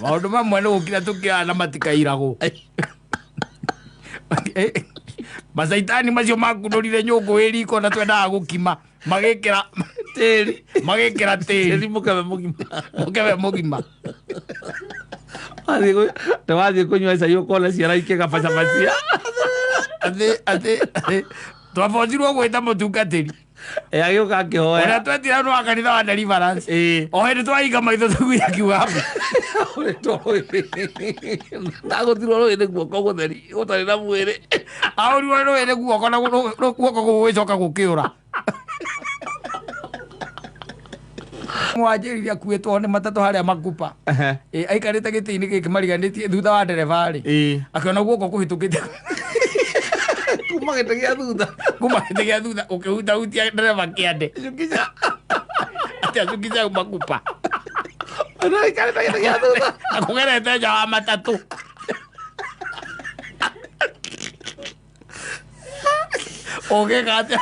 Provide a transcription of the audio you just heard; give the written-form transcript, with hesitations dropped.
Maũndũ mamwe nĩ gũkira tũkĩoya na matikairagwo. Macaitani macio makunũrire nyũngũ ĩ riko na twendaga gũkima magĩkĩra Tĩri. Magĩkĩra tĩri. Tĩri mũkebe mũgima. Mũkebe mũgima. Wathiĩ kũnyua cai ũkona ciana ikĩgabacabacia. Atĩ twabocirwo gwĩta mũtungatĩri. Agĩũka akĩhoya. Ũrĩa twetire nĩ wa kanitha wa Deliverance. O hĩndĩ twahinga maitho tũiguire akiuga amen. Ndagũtirwo rũĩ nĩ guoko gũtheri gũtarĩ na mwĩrĩ. Ahũrirwo rũĩ nĩ guoko na guoko kũu gũgĩcoka gũkĩũra. Mwanjĩrĩria akuĩtwo nĩ matatũ harĩa Makupa. Aikarĩte gĩtĩ-inĩ gĩkĩ mariganĩtie thutha wa ndereba rĩ. Akĩona guoko kũhĩtũkĩte kuma gĩtĩ gĩa thutha. Kuma gĩtĩ gĩa thutha ũkĩhutahutia ndereba kĩande. Atĩ acukica Makupa. Aikarĩte gĩtĩ gĩa thutha. Akũgerete nja wa matatũ. Ũngĩka atĩa?